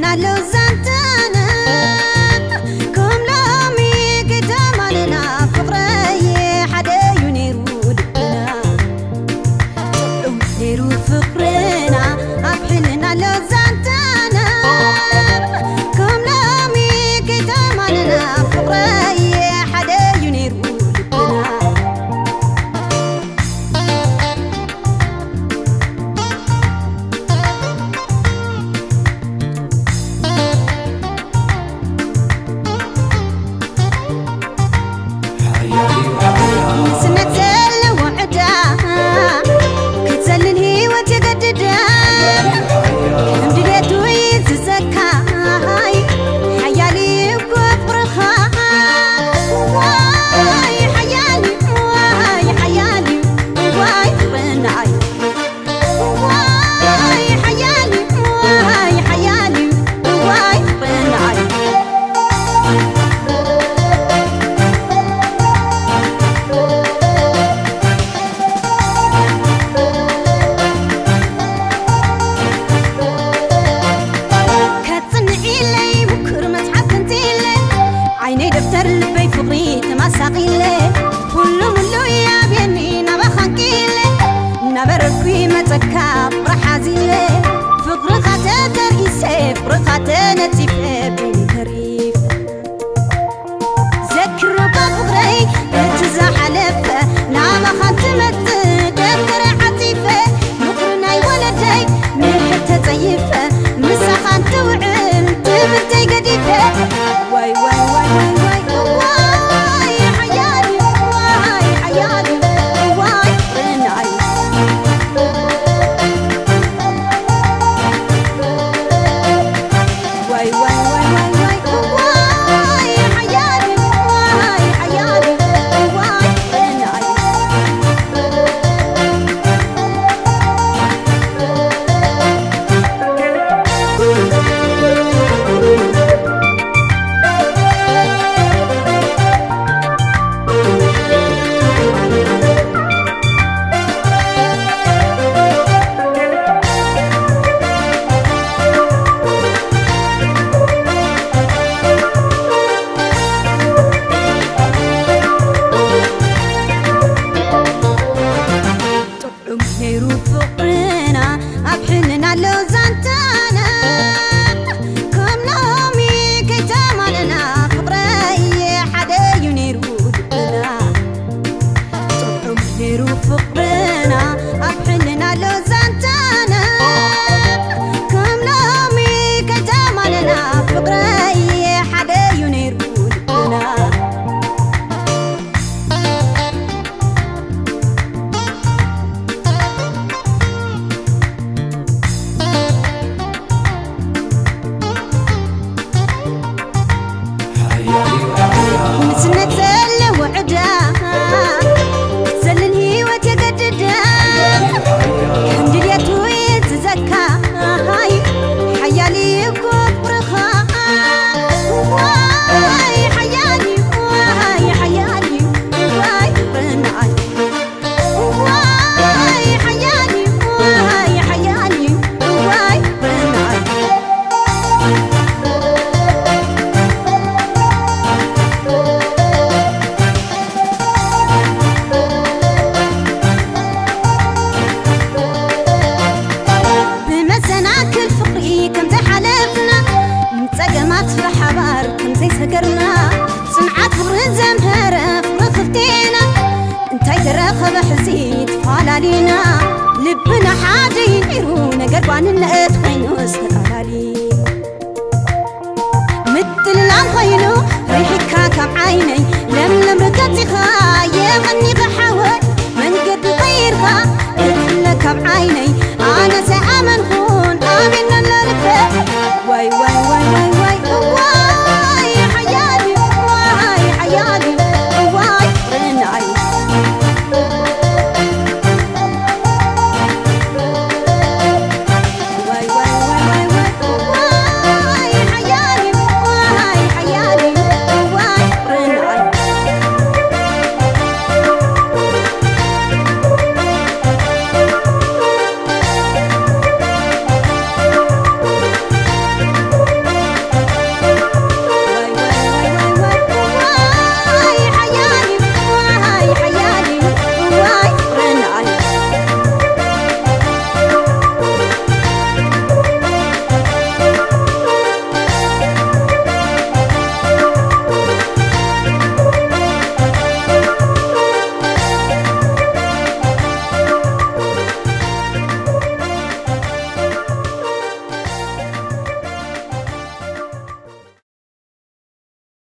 ኣሎ ዛንታና ከም ሎሚ ከይተማለና ፍቕረይ ሓደ እዩ ነይሩ ልብና። ጥዑም ነይሩ ፍቕርና ኣብ ሕልና ኣሎ ዛንታና ከም ሎሚ ከይተማለና ፍቕረይ ሓደ እዩ ነይሩ ልብና። ስነት ዘለዎ ዕዳ ክትዘልል ህይወት የገድዳ። ከም ድሌቱ ይዝዘካ ሓያል እዩ እኮ ፍቕርኻ። ዋይ ሓያል እዩ፣ ዋይ ሓያል እዩ፣ ዋይ ፍቕርና እዩ። ዋይ ሓያል እዩ፣ ዋይ ሓያል እዩ፣ ዋይ ፍቕርና እዩ። ከጽንዕ ኢለይ ምኩር መጽሓፍ ከንጽለይ ዓይነይ ደፍተር ልበይ ፍቕሪ ተማሳቒለ ኩሉ ምሉ ያብየኒ ናባኻ ኣንቂለ እናበረርኩ ይመጸካ ፍቕሪ ሓዚለ ፍቕርኻ ተተርኢሰ ፍቕርኻ ተነጺፈ በይነይ ተሪፈ ዘክረካ ፍቕረይ እቲ ዝሓለፈ ናባኻ እንትመጽእ ደብተረ ዓጺፈ ምኽሪ ናይ ወለደይ ምሕር ተጸይፈ ምሳኻ እንትውዕል ትምህርተይ ገዲፈ ዋይ ዋይ ዋይ ዋይ ዋይ ዋይ ሓያል እዩ ዋይ ሓያል እዩ ዋይ ፍቕርና እዩ ዋይ ዋይ ዋይ ዋይ ዋይ ዋይ ሓያል እዩ ዋይ ሓያል እዩ ዋይ ፍቕርና እዩ ጥዑም ነይሩ ፍቕርና ኣብ ሕልና ኣሎ ዛንታና ከም ሎሚ ከይተማለና ፍቕረይ ሓደ እዩ ነይሩ ልብና ጥዑም ነይሩ ፍቕርና ኣብ ሕልና ኣሎ ዛንታና ከም ሎሚ ከይተማለና ፍቕረይ ሓደ እዩ ነይሩ ልብና ንስነት ዘለዎ ዕዳ ክትዘልን ህይወት የገድዳ ከም ድልየቱ ይእዝዘካ ሓያል እዩ እኮ ፍቕርኻ ዋይ ሓያል እዩ ዋይ ሓያል እዩ ዋይ ፍቕርና እዩ ብመሰናክል ፍቕሪ ከምዘይሓለፍና ንጸገማት ብሓባር ከምዘይሰገርና ጽንዓት ፍቕሪ ዘምሀረ ፍቕሪ ክልቴና እንታይ ተረኸበ ሕዚ ተፋላሊና ልብና ሓደ ነይሩ ነገር ጓንነት ኮይኑ ዝተቃላሊ ምትልላም ኮይኑ ርሒቅካ ካብ ዓይነይ ለምለም ርገጽ ኢኻ